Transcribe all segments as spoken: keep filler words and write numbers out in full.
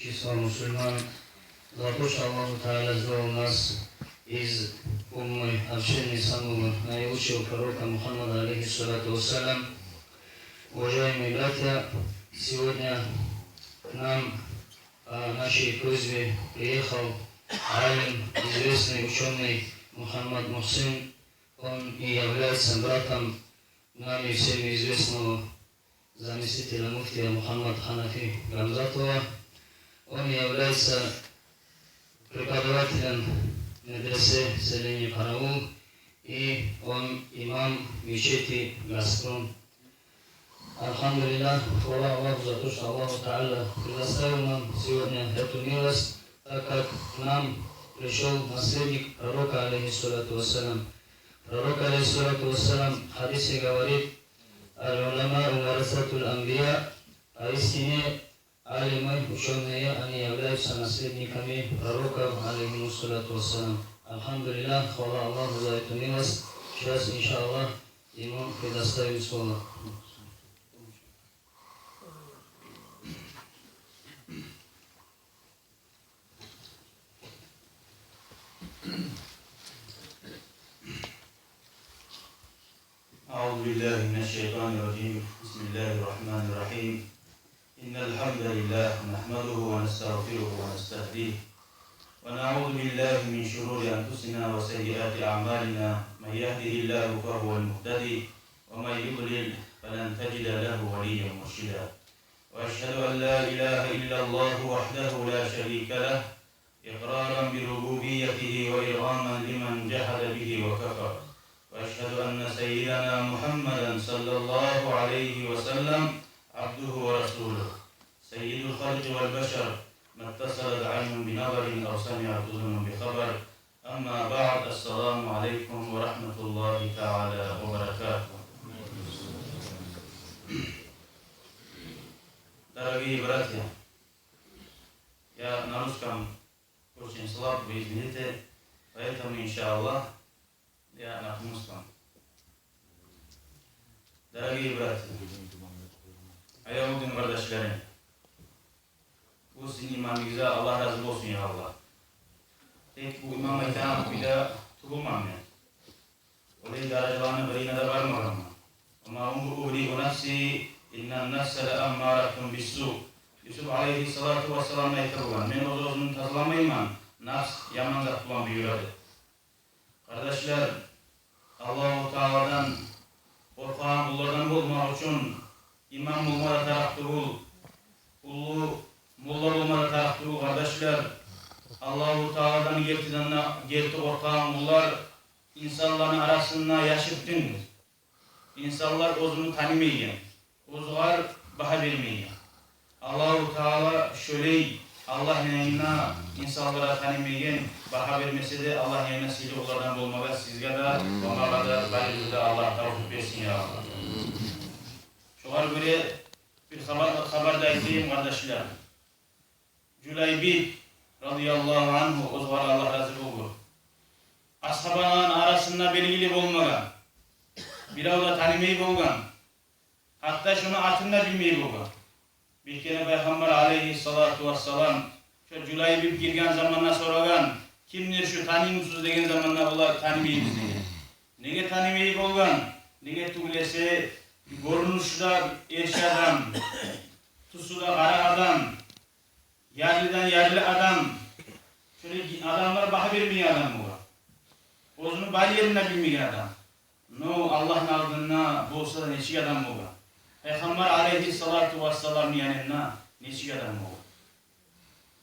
Число мусульман, за то, что Аллаху Тааля сделал нас из уммы, общины самого наилучшего пророка Мухаммада, алейхиссалату вассалям. Уважаемые братья, сегодня к нам по нашей просьбе приехал алим, известный учёный Мухаммад Мухсин. Он и является братом нами всеми известного заместителя муфтия Мухаммад Ханафи Гамзатова. Он является преподавателем медресе селения Караул, и он имам мечети Газпром. Альхамдулиллах, хвала Аллаху за то, что Аллаху Тааля предоставил нам сегодня эту милость, так как к нам пришёл наследник пророка, алейхиссалату вассалям. Пророк, алейхиссалату вассалям, в хадисе говорит: «Аль-уляма варасатуль анбия», поистине алимы, учёные, они являются наследниками пророков, алейхимуссалату вассалям. Альхамдулиллах, хвала Аллаху за эту милость. Сейчас, иншааллах, ему предоставим слово. أعوذ بالله من الشيطان الرجيم. بسم الله الرحمن الرحيم. إن الحمد لله نحمده ونستغفره ونستهديه، ونعوذ بالله من شرور أنفسنا وسيئات أعمالنا. من يهده الله فهو المهتدي، ومن يضلل فلن تجد له وليا مرشدا. وأشهد أن لا إله إلا الله وحده لا شريك له، إقرارا بربوبيته وإرغاما لمن جحد به وكفر. وأشهد أن سيدنا محمدا صلى الله عليه وسلم عبده ورسوله، سيد الخلق والبشر، ما اتصلت عين بنظر أو سمعت أذن بخبر. أما بعد، السلام عليكم ورحمة الله تعالى وبركاته. Дорогие братья, я на русском очень слаб, вы извините, поэтому, иншааллах, я на тумуском. Дорогие братья, аявлу дин къардашларым, бу сизин имамыгъызгъа Аллагь рази болсун, я Аллагь. Тек бу имам айтагъан кюйде тувулмагъан мен. Олай даражаланы бирине де бармагъанман. وما أبرئ نفسي إن النفس لأمارة بالسوء. Юсуп алейгьиссалату вассалам айта болгъан: «Мен оьз-оьзюмню тазаламайман, напс яман зат булан буюра», — деп. Къардашлар, Аллагьу Тааладан къоркъагъан къуллардан болмакъ учун имам болма да тарыкъ тюгюл, уллу молла болма да тарыкъ тюгюл, къардашлар. Аллагьу Тааладан гертиден де герти къоркъагъан къуллар инсанланы арасында яшыртгъындыр. Инсанлар оьзюн танымайгъан, оьзюне багьа бермейген. Аллагьу Таала шолай Аллагьны янында инсанлар танымайгъан, багьа бермесе де, Аллагьны янында сыйлы къуллардан болмагъа сизге де, ва магъа да, барыбызгъа да Аллагь тавфикъ берсин, я Аллагь. Шогъар гёре бир хабар, хабар да айтайым, къардашлар. Жулайбиб, радияллагьу ангьу, оьзюне Аллагь рази болгъур, асгьабаланы арасында белгили болмагъан, бирев де танымай болгъан, гьатта шону атын да билмей болгъан. Бир керен Пайхаммар алейгьиссалату вассалам шо Жулайбиб гирген заманда сорагъан: «Кимдир шу, таныймысыз?» — деген заманда олар: «Танымайбыз», — деген. Неге танымай болгъан? Неге тюгюл эсе, гёрюнюшю де эрши адам, тюсю де къара адам, ярлыдан ярлы адам. Шолай адамлар багьа бермейген адам болгъан. Оьзюню бар ерин де билмейген адам. Но Аллагьны алдында болса да нечик адам болгъан? Пайхаммар алейгьиссалату вассаламны янында нечик адам болгъан?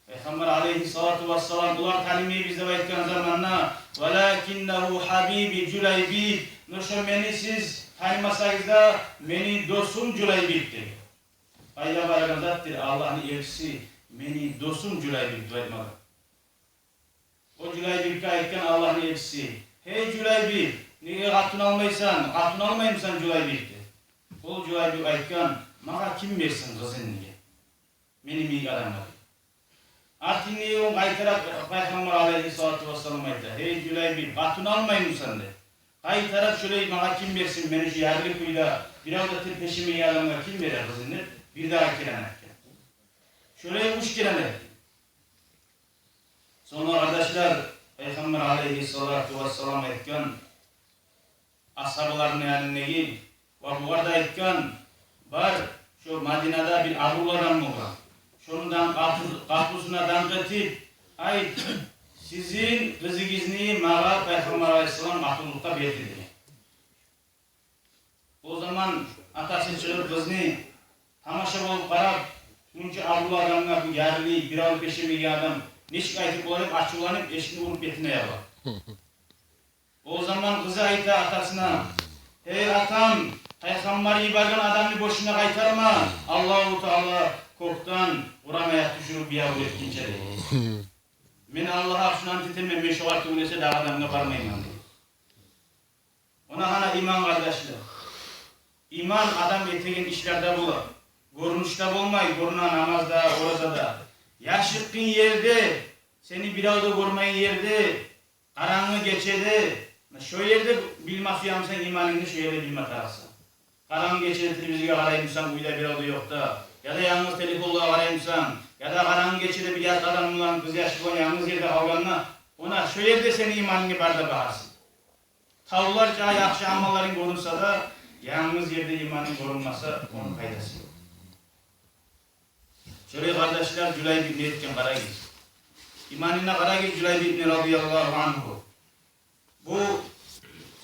Пайхаммар алейгьиссалату вассалам, олар танымайбыз деп айтгъан заманда: «Валакиннагьу хьабиби Жулайбиб, но шо мени сиз танымасагъыз да, мени досум Жулайбиб», — деген. Къайда барагъан затдыр Аллагьны элчиси: «Мени досум Жулайбиб», — деп айтмагъан. О Жулайбибге айтгъан Аллагьны элчиси: «Гьей Жулайбиб, неге къатын алмайсан, къатын алмаймысан, Жулайбиб?» — деп. Ол Жулайбиб айтгъан: «Магъа ким берсин къызын?» — деген. «Мени йимик адамгъа», — деген. Артындагъы гюн къайтарып Пайхаммар алейгьиссалату вассалам айта: «Гьей Жулайбиб, къатын алмаймысан?» — деп. Къайтарып: «Шолай магъа ким берсин, мени шу ярлы кюйде, бирев де тирпешмейген адамгъа ким берер къызын?» — деп, бирдагъы керен айтгъан. Шолай уьч керен айтгъан. вассалам айтгъан асгьабаларыны янындагъы ва бугъар да айтгъан: «Бар, шо Мадинада бир абурлу адам болгъан. Шондан къапу-, къапусуна дангъ этип айт, сизин къызыгъызны магъа Пайхаммар алайгьиссалам къатынлыкъгъа берди», — деген. О заман атасы чыгъып къызны тамаша болуп къарап: «Мунча абурлу адамгъа бу ярлы, бирев пешемеген адам нечик айтып бола?» — деп, ачувланып, эшикни уруп бетине яба. О заман къызы айта атасына: «Гьей атам, Пайхаммар йиберген адамны бошуна къайтарма. Аллагьу Таала кёкден Къуран аят тюшюрюп биябур этгинче, — дей. — Мен Аллагьгъа шуну ант этемен, мен шогъар тюгюл эсе дагъы адамгъа бармайман», — дей. Она гьана иман, къардашлар. Иман адам этеген ишлерде бола. Гёрюнюшде болмай, гёрюне намазда, оразада. Яшыртгъын ерде, сени бирев де гёрмейген ерде, къарангы гечеде, шо ерде билме сюемисен иманынгны, шо ерде билме тарыкъсан. Къарангы гечеде телевизоргъа къараймысан, уьйде бирев де ёкъ да, яда янгыз телефонгъа къараймысан, яда къарангы гечеде бир ят адам булан, къызъяш булан янгыз ерде къалгъанда, она шо ерде сени иманынгны бар да багьасын. Тавларча яхшы амалларынг болса да, янгыз ерде иманынг болмаса, ону пайдасы ёкъ. Шолай, къардашлар, Жулайбиб не этген, къарагъыз. Иманына къарагъыз Жулайбибни, радияллагьу ангьу. Бу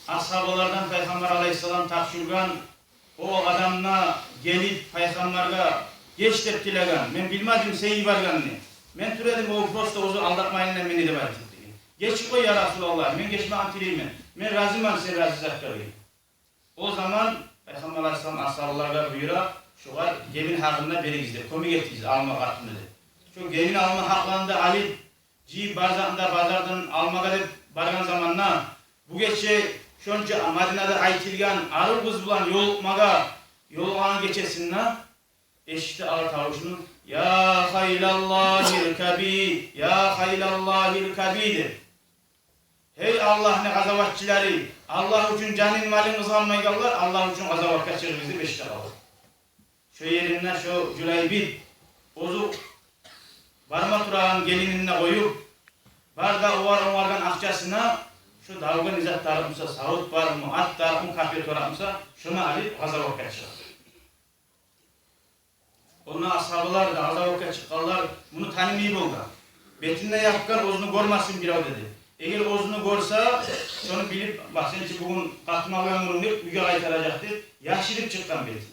асгьабалардан Пайхаммар алайгьиссалам тапшургъан, о адамына гелип, Пайхаммаргъа геч деп тилеген. Мен билмедим сен йибергенни. Мен тура эдим, о просто оьзю алдатмайлы мени деп айтып деген. Гечип къой, я Расулаллагь, мен гечмеге тилеймен. Мен разимен сен рази затгъа деген. О заман Пайхаммар алайгьиссалам асгьабалагъа буюра, шогъар гебин гьакъын да беригиз деп, кёмек этигиз алма къатынны деп. Шо гебин алма гьакъларын да алып, жыйып бар затын да базардан алмагъа деп баргъан заманда, бу гече шонча Мадинада айтылгъан арив къыз булан ёлукъмагъа, ёлукъгъан гечесинде эшитди ала тавушну: «Я хайлаллагьил каби, я хайлаллагьил каби», — деп. «Гьей Аллагьны къазаватчылары, Аллагь учун жанын, малын къызгъанмайгъанлар, Аллагь учун къазаватгъа чыгъыгъыз», — деп эшитди ала. Шо еринде шо Жулайбиб оьзю барма турагъан гелинин де къоюп, бар да огъар онгаргъан акъчасына шо давгъа не зат тарыкъмыса, савут бармы, ат тарыкъмы, капет тарыкъмыса, шону алып къазаватгъа чыгъа. Онда асгьабалар да, къазаватгъа чыкъгъанлар, муну танымай болгъан. Бетин де япгъан, оьзюню гёрмесин бирев де деп. Эгер оьзюню гёрсе, шону билип, бакъ, сен чи бугюн къатын алгъан гюнюнг деп, уьйге къайтаражакъ деп, яшырып чыкъгъан бетин.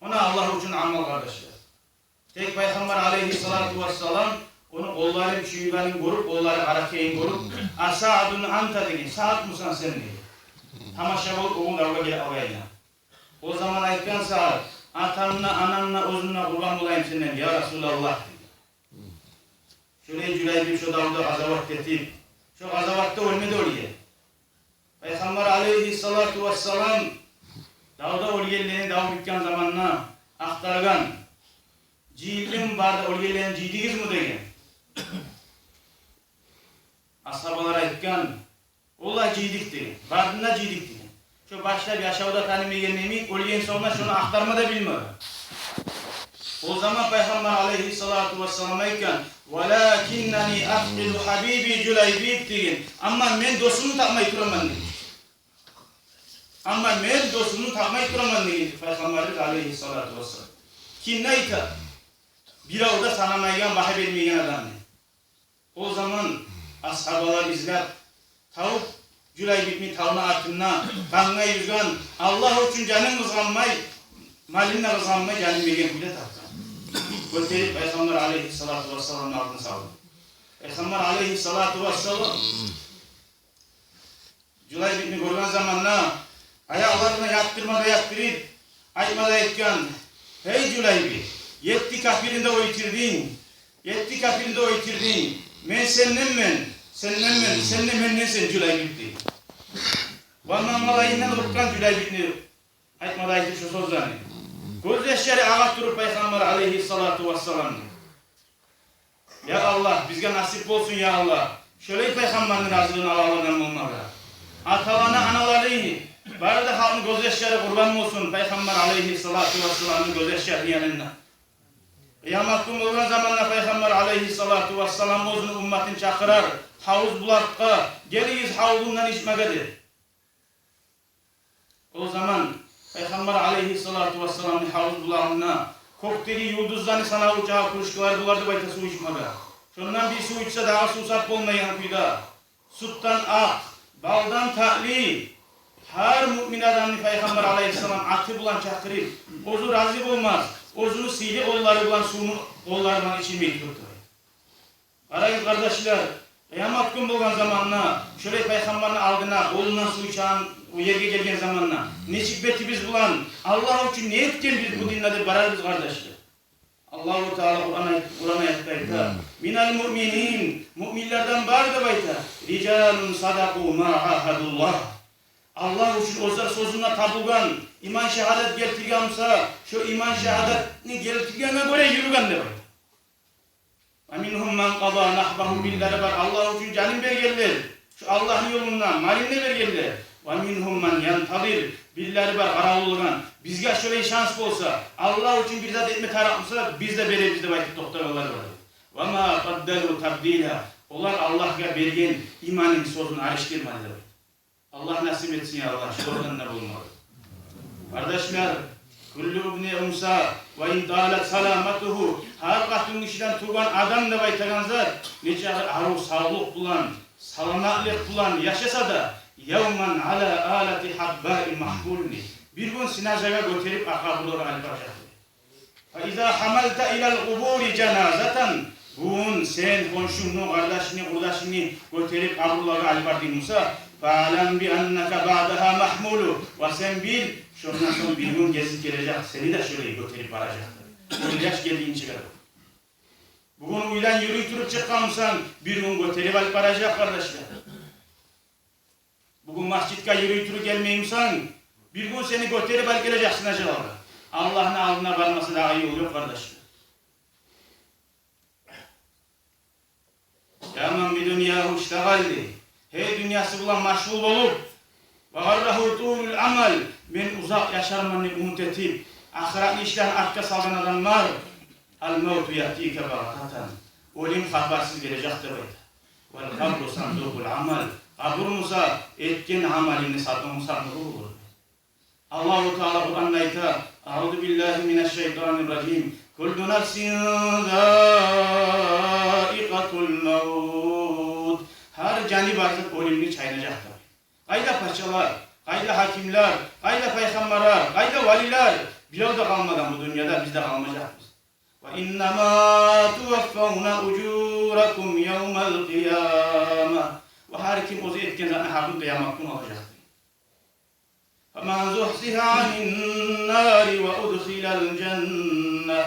Она Аллагь учун амал, къардашлар. Тек Пайхаммар алайгьиссалату вассалам ону къолларын чюйгенин гёрюп, къоллары къара экенин гёрюп, «Асаъдун анта?» — деген. «Саъдмусан сен?» — деген. Тамаша болуп, о гюн давгъа гелип алгъанына. О заман айтгъан Саъд: «Атамны, анамны, оьзюмню къурбан болайым сенден, я Расулаллагь», — деген. Шолай Жулайбиб шо давда къазават этип, шо къазаватда оьлме де оьлген. Пайхаммар алайгьиссалату вассалам давда оьлгенлени, дав битген заманда ахтаргъан: «Жыйылдымы бары да, оьлгенлени жыйдыгъызмы?» — деген. Асгьабалар айтгъан: «Олай жыйдыкъ», — деген. «Барын да жыйдыкъ», — деген. Шо башлап яшавда танымайгъан йимик, оьлген сонг да шону ахтарма да билмеген. О заман Пайхаммар алайгьиссалату вассалам айтгъан: «Валакиннани афкъиду хабиби Жулайбиб», — деген. «Амма мен досумну тапмай тураман», — деген. «Амма мен досумну тапмай тураман», — деген Пайхаммарыбыз алайгьиссалату вассалам. Кимни айта? Бирев де санамайгъан, багьа бермейген адамны. О заман асгьабалар излеп тавуп, Жулайбибни тавну артында къангъа юзген, Аллагь учун жанын къызгъанмай, малын да къызгъанмай, жанын берген кюйде тапгъан. Гётерип Пайхаммар алайгьиссалату вассаламны алдына салды. Пайхаммар алайгьиссалату вассалам Жулайбибни гёрген заманда, аякъларына ятдырма да ятдырып, айтма да айтгъан: «Гьей Жулайбиб, етти капирни де оьлтюрдюнг, етти капирни де оьлтюрдюнг. Мен сенденмен, сенденмен, сен де менденсен, Жулайбиб», — деген. Ва мангалайындан оьпген Жулайбибни, айтма да айтып шо сёзлени. Гёзьяшлары агъа туруп Пайхаммар алайгьиссалату вассаламны. Я Аллагь, бизге насип болсун, я Аллагь, шолай Пайхаммарны разилигин алалардан болмагъа. Аталаны, аналары, бары да халкъны гёзьяшлары къурбан болсун Пайхаммар алайгьиссалату вассаламны гёзьяшларыны янында. Къыямат гюн болгъан заманда Пайхаммар алейгьиссалату вассалам оьзюню умматын чакъырар гьавуз булакъгъа: «Гелигиз гьавузумдан ичмеге», — дер. О заман Пайхаммар алейгьиссалату вассаламны гьавуз булагъында кёкдеги юлдузланы санаву чакъы кружкалар болар деп айта сув ичмеге. Шондан бир сув ичсе, дагъы сувсап болмайгъан кюйде, сютден акъ, балдан татли, гьар муъмин адамны Пайхаммар алейгьиссалам аты булан чакъырып, оьзю рази болмас, оьзюню сыйлы къоллары булан сувну къоллары булан ичирмей туруп турар. Къарагъыз, къардашлар, къыямат гюн болгъан заманда, шолай Пайхаммарны алдына къолундан сув ичеген, о ерге гелген заманда, нечик бетибиз булан, Аллагь учун не этгенбиз бу динде деп барарбыз, къардашлар. Аллагьу Таала Къуран айт-, Къуран аятда айта: «Минал муъминин», муъминлерден бар деп айта, «рижалун садакъу ма агьадуллагь». Аллагь учун оьзлер сёзюнде табулгъан, иман шагьадат гелтирген буса, шо иман шагьадатны гелтиргенге гёре юрюген деп айта. «Ва мингьум ман къада нагьбагьу», бирлери бар Аллагь учун жанын бергенлер, шо Аллагьны ёлунда малын да бергенлер. «Ва мингьум ман янтазир», бирлери бар къаравуллагъан. Бизге шолай шанс болса, Аллагь учун бир зат этме тарыкъ буса, биз де беребиз деп айтып токътагъанлар бар. «Ва ма баддалу табдила», олар Аллагьгъа берген иманын, сёзюн алышдырмады деп айта. Аллагь насип этсин, я Аллагь, шолардан да болмагъа. Къардашлар, «куллу ибни унса ва ин талат саламатугьу», гьар къатын гишиден тувгъан адам деп айтагъан зат, нечакъы арив савлукъ булан, саламатлыкъ булан яшаса да, «явман ала алати гьаббаи магьмулни», бир гюн синажагъа гётерип, къабурлагъа алып баражакъ. «Фа иза гьамалта илал къубури жаназатан», бугюн сен хоншунгну, къардашынгны, къурдашынгны гётерип къабурлагъа алып бардынг буса, «фаълам би аннака баъдагьа магьмулу», ва сен бил, шондан сонг бир гюн гезип гележек, сени де шолай гётерип баражакъдыр. Бир яш гелгинче къадар. Бугюн уьйден юрюй туруп чыкъгъан бусанг, бир гюн гётерип алып баражакъ, къардашлар. Бугюн межитге юрюй туруп гелмей бусанг, бир гюн сени гётерип алып гележек сынажагъа. Аллагьны алдына бармаса дагъы ёл ёкъ, къардашлар. «Я ман би дуньягьу иштагъал», дей. Гьей, дюньясы булан машгъул болуп, «ва гъаррагьу тулул амал», мен узакъ яшарман деп умут этип, ахыратны ишлерин артгъа салгъан адамлар, «ал мавту яътика багътатан», оьлюм хабарсыз гележек деп айта. «Вал къабру сандугъул амал», къабур буса этген амалынгны сандугъу, сандугъу болур. Аллагьу Таала Къуранда айта: «Аъузу биллагьи минаш шайтанир ражим. Куллу нафсин заикъатул мавт». Гьар жаны бар зат оьлюмню чайнажакъдыр. Къайда пачалар, къайда гьакимлер, къайда пайхаммарлар, къайда валилер? Бирев де къалмагъан бу дюньяда, биз де къалмажакъбыз. «Ва иннама туваффавна ужуракум явмал къияма». Ва гьар ким оьзю этген затны гьакъын къыямат гюн алажакъдыр. «Фаман зухзигьа анин нари ва удхилал жанна».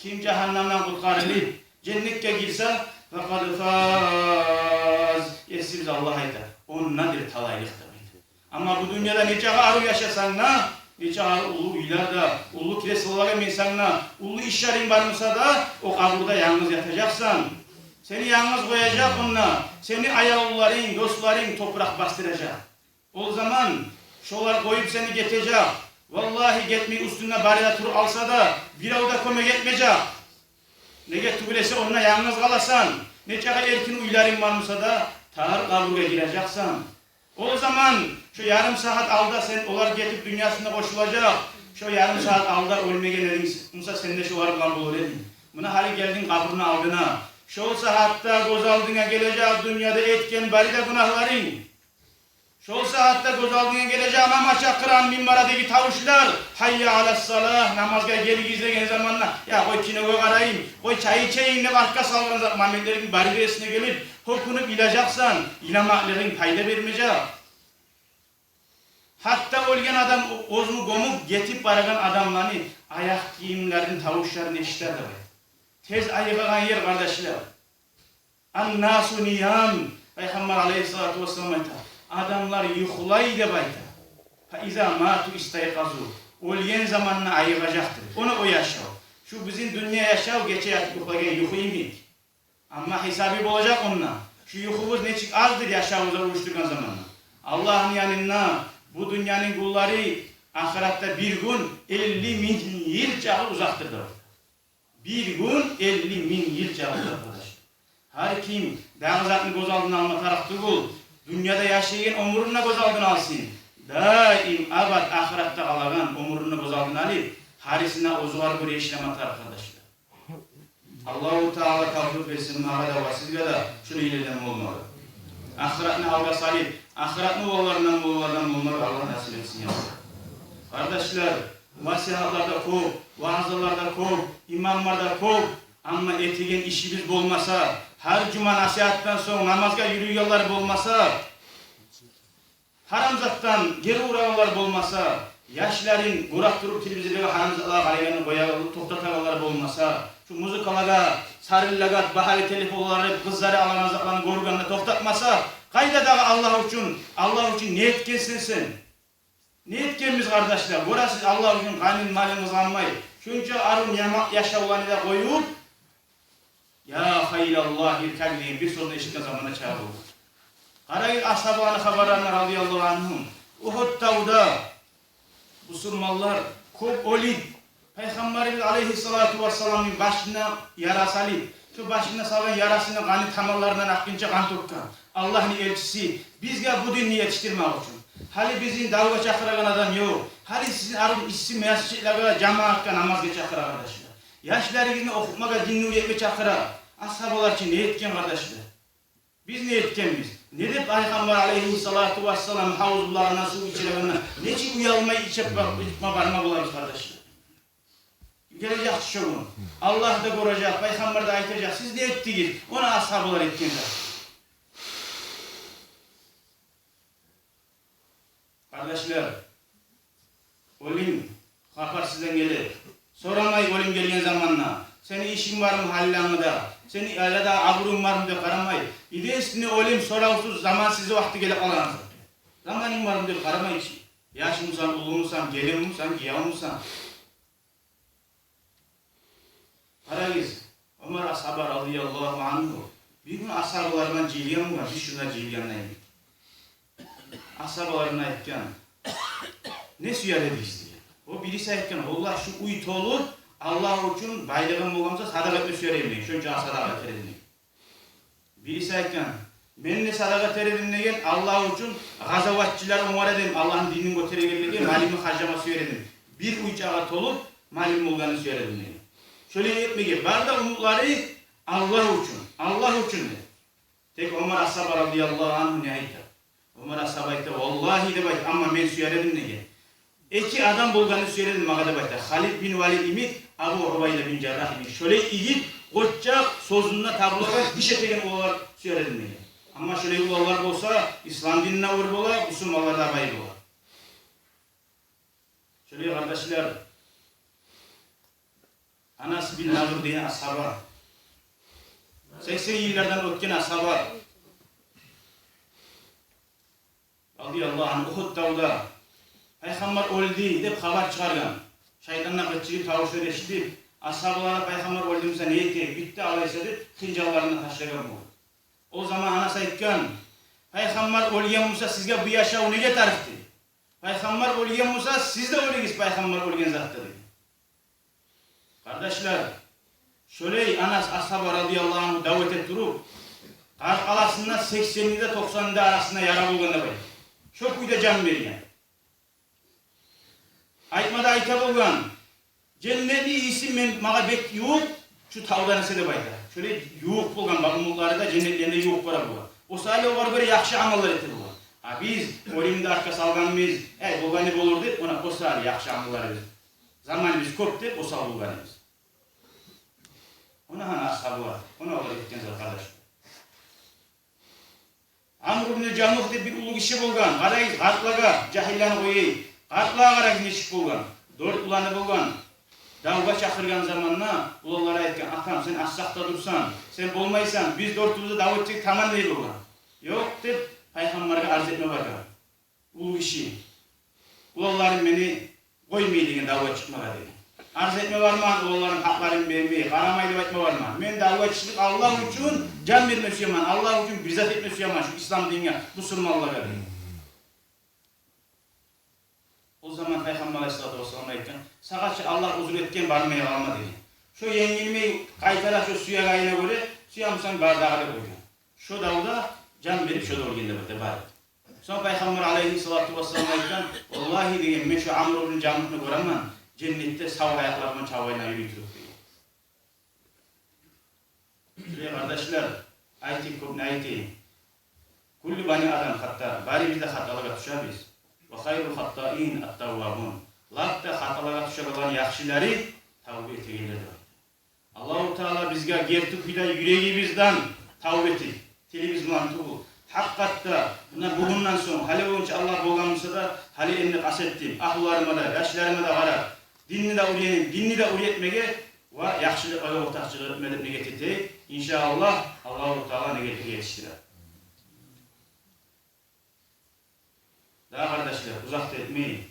Ким жагьаннамдан къутгъарылып, женнетге гирсе, «факъад фаз», Есибиз Аллагь айта, ондадыр талайлыкъ деп айта. Амма бу дюньяда нечакъы арив яшасанг да, нечакъы уллу уьйлерде, уллу креслолагъа минсенг де, уллу ишлеринг бар буса да, о къабурда янгыз ятажакъсан. Сени янгыз къояжакъ онда, сени аявлуларынг, досларынг топуракъ басдыражакъ. О заман шолар къоюп сени гетежек. Валлагьи, гетмей уьстюнде бары да туруп алса да, бирев де кёмек этмежек. Неге тюгюл эсе, онда янгыз къаласан. Нечакъы эркин уьйлеринг бар буса да, тар къабургъа гирежексен. О заман шо ярым сагьат алда сен, олар гетип дюньясына къошулажакъ, шо ярым сагьат алда оьлмеген эдинг буса, сен де шолар булан болур эдинг. Муна гьали гелдинг къабурну алдына. Шол сагьатда гёз алдынга гележек дюньяда этген бары да гюнагьларынг. Шол сагьатда гёз алдынга гележек намаз чакъырагъан минбардагъы тавушлар: «Гьайя алас салагь, намазгъа гелигиз» деген заманда, «я, къой, киногъа къарайым, къой, чай ичейим» деп артгъа салгъан зат моментлеринг бары да эсинге гелип, гьёкюнюп йылажакъсан, йыламакълыгъынг пайда бермежек. Гьатта оьлген адам, оьзюн гёмюп гетип барагъан адамланы аякъ гийимлерини тавушларын эшитер деп айта. Тез айыгъагъан ер, къардашлар. «Аннасу ниям», Пайхаммар алейгьиссалату вассалам айта, адамлар юхлай деп айта. «Фа иза мату истайкъазу», оьлген заманда айыгъажакъдыр. Ону о яшав. Шу бизин дюнья яшав гече ятып юхлагъан юху йимик. Амма гьисабы болажакъ онда. Шу юхубуз нечик аздыр яшавубузгъа урушдургъан заманда. Аллагьны янында бу дюньяны гюнлери ахыратда бир гюн элли минг йыл чакъы узакъдыр деп айта. Бир гюн элли минг йыл чакъы, къардашлар. Гьар ким дагъы затны гёз алдына алма тарыкъ тюгюл, дюньяда яшайгъан оьмюрюн де гёз алдына алсын. Даим абат ахыратда къалагъан оьмюрюн де гёз алдына алып, гьарисине оьзюгер гёре ишлеме тарыкъ, къардашлар. Аллагьу Таала тавфикъ берсин магъа да ва сизге де шуну илелем болмагъа. Ахыратны алгъа салып, ахыратны уланларындан, уланлардан болмагъа Аллагь насип этсин, я Аллагь. Къардашлар, насигьатлар да кёп, ваазлар да кёп, имамлар да кёп, амма этеген ишибиз болмаса, гьар жума насигьатдан сонг намазгъа юрюйгенлер болмаса, гьарам затдан гери урагъанлар болмаса, яшларын гёрюп туруп телевизорлагъа гьарам затлагъа къарайгъанны къоя, токътатагъанлар болмаса, шу музыкалагъа, сарынлагъа багьалы телефонлар алып, къызлары алагъан затланы гёргенни токътатмаса, къайда дагъы Аллагь учун, Аллагь учун не этгенсен сен? Не этгенбиз, къардашлар? Гёресиз, Аллагь учун къанын, малын къызгъанмай, шунча арив, яман яшавланы да къоюп, «Я халилаллагь, иркаб» деген бир сёзню эшитген заманда чыгъа болгъан. Къарагъыз асгьабаланы хабарларына, радияллагьу ангьум. Угьуд тавда бусурманлар кёп оьлюп, Пайхаммарыбыз алайгьиссалату вассаламны башына яра салып, шу башына салгъан ярасыны къаны таманларындан акъгъынча къан тёкген. Аллагьны элчиси, бизге бу динни етишдирмек учун. Гьали бизин давгъа чакъырагъан адам ёкъ. Гьали сизин арив исси межитлеге, жамаатгъа, намазгъа чакъыра, къардашлар. Яшларыгъызны охутмагъа, динни уьйретме чакъыра. Асгьабалар чы не этген, къардашлар? Биз не этгенбиз? Не деп Пайхаммар алайгьиссалату вассалам гьавуз булагъындан сув ичирегенде нечик уялмай ичип бар-, ичме барма болабыз, къардашлар? Гележек чи шо гюн. Аллагь да гёрежек, Пайхаммар да айтажакъ: «Сиз не этдигиз?» Ону асгьабалар этген зат. Къардашлар, оьлюм хабар сизден геле. Сорамай оьлюм гелген заманда, сени ишинг бармы гьаллангда, сени аиледе абурунг бармы деп къарамай. Единственный оьлюм соравсуз заман сизде вакъти гелип къалагъан зат. Заманынг бармы деп къарамай чы. Яшмусан, уллумусан, гелинмисен, гиевмюсен? Къарагъыз, Омар асгьаба, радияллагьу ангьу, бир гюн асгьабалар булан жыйылгъан болгъан, биз шунда жыйылгъанда эдик. Асгьабаларына айтгъан: «Не сюер эдигиз?» – деген. О бириси айтгъан: «Валлагь, шу уьй толуп, Аллагь учун, байлыгъым болгъан буса, садагъа этме сюер эдим», – деген. «Шонча садагъа этер эдим», – деген. Бириси айтгъан: «Мен де садагъа этер эдим, – деген, – Аллагь учун, къазаватчылар онгар эдим, Аллагьны динин гётерегенлеге малымны харжлама сюер эдим. Бир уьй чагъы толуп малым болгъанны сюер эдим», – деген. Шолай этмеге бары да умутлары Аллагь учун, Аллагь учун деп. Тек Омар асгьаба, радияллагьу ангьу, не айта? Омар асгьаба айта: «Валлагьи, – деп айта, – амма мен сюер эдим, – деген, – эки адам болгъанны сюер эдим магъа», – деп айта. Халид бин Валид йимик, Абу Убайда бин Жаррагь йимик. Шолай игит, къоччакъ, сёзюнде табулагъан, иш этеген уланлар сюер эдим, – деген. Амма шолай уланлар болса, ислам дин де оьр бола, бусурманлар да бай бола. Шолай, къардашлар, Анас бин Надр деген асгьаба, сексен йыллардан оьтген асгьаба, радияллагьу ангьу, Угьуд тавда Пайхаммар оьлдю деп хабар чыгъаргъан. Шайтанлар къычырып, тавушлар эшитип, асгьабалар: «Пайхаммар оьлдю буса, не этейик? Битди алайса», – деп, хынжалларын ташлагъан болгъан. О заман Анас айтгъан: «Пайхаммар оьлген буса, сизге бу яшав неге тарыкъ?» – деген. «Пайхаммар оьлген буса, сиз де оьлюгюз Пайхаммар оьлген затда», – деген. Къардашлар, шолай Анас асгьаба, радияллагьу ангьу, дав эте туруп, къаркъарасында сексенни де, токъсанны да арасында яра болгъан деп айта. Шо кюйде жан берген. Айтма да айта болгъан: «Женнетни ийиси мен, магъа бек ювукъ шу тавдан эсе», – деп айта. Шолай ювукъ болгъан, бакъ, умутлары да женнетлени де ювукъ гёре болгъан. О саялы огъар гёре яхшы амаллар эте болгъан. А биз оьлюмню де артгъа салгъанбыз, «Эй, болгъаны болур», – деп, она о саялы яхшы амалларыбыз, заманыбыз кёп деп, осал болгъаныбыз. Она гьана асгьабалар, она олар этген зат, къардашлар. Амр ибн Жамугь деп бир уллу гиши болгъан. Къарагъыз, къартлагъа, жагьиллени къояйыкъ, къартлагъа къарагъыз, нечик болгъан. Дёрт уланы болгъан. Давгъа чакъыргъан заманда уланлары айтгъан: «Атам, сен аз сакъда турсан, сен болмайсан, биз дёртюбюз де дав этсек таман», – дей болгъан. «Ёкъ», – деп, Пайхаммаргъа арз этме баргъан уллу гиши. «Уланларым мени къоймай, – деген, – давгъа чыкъмагъа», – деген. «Арз этме барман, уланларым гьакъларын бермей, къарамай деп айтма барман. Мен давгъа чыгъып, Аллагь учун жан берме сюемен, Аллагь учун бир зат этме сюемен шу ислам динге, бусурманлагъа», – деген. О заман Пайхаммар алайгьиссалату вассалам айтгъан: «Сагъа чы Аллагь узур этген, бармай къалма», – деген. Шо енгилмей къайтара шо сюек айына гёре, сюе бусанг бар дагъы деп къойгъан. Шо давда жан берип, шо да оьлген де бар деп бар. Сонг Пайхаммар алайгьиссалату вассалам айтгъан: «Валлагьи, — деген, — мен шо Амр ибн Жамухну гёремен, женнетде сав аякъларман чалбайына юрюй туруп», — деген. Шулай, къардашлар, айтайыкъ, кёп не айтайым. Куллу бани Адам хаттаъ, барыбыз да хаталагъа тюшебиз. Ва хайрул хаттаин ат-таввабун. Лап да хаталагъа тюшеген яхшылары тавба этегенлердир. Аллагьу Таала бизге герти кюйде юрегибизден тавба этейик. Тилибиз булан тюгюл. Гьакъыкъатда, муна бугюнден сонг, гьали болгъунча Аллагь болгъан буса да, гьали энни къаст этдим. Агьлюлериме де, яшларыма да къарап, динни де уьйренип, динни де уьйретмеге ва яхшылыкълагъа ортакъчылыкъ этме деп негет этейик. Иншааллагь, Аллагьу Таала негетге етишдирер. Дагъы, къардашлар, узакъ да этмейим.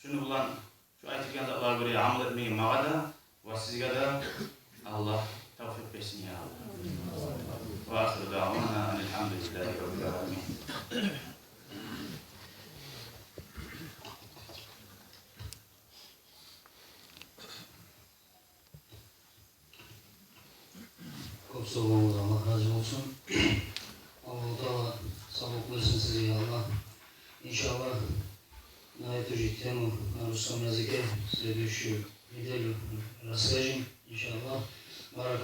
Шуну булан, шу айтылгъан затлагъа гёре амал этмеге магъа да ва сизге де Аллагь тавфикъ берсин, я Аллагь. Ва ахиру даъвана анил гьамдулиллагьи раббил аламин. Кёп сав болугъуз, Аллагь рази болсун. Аллагьу Таала савлукъ берсин сизге, я Аллагь. Иншааллагь, на эту же тему, на русском языке, следующую неделю расскажем, иншааллагь. Баракаллагьу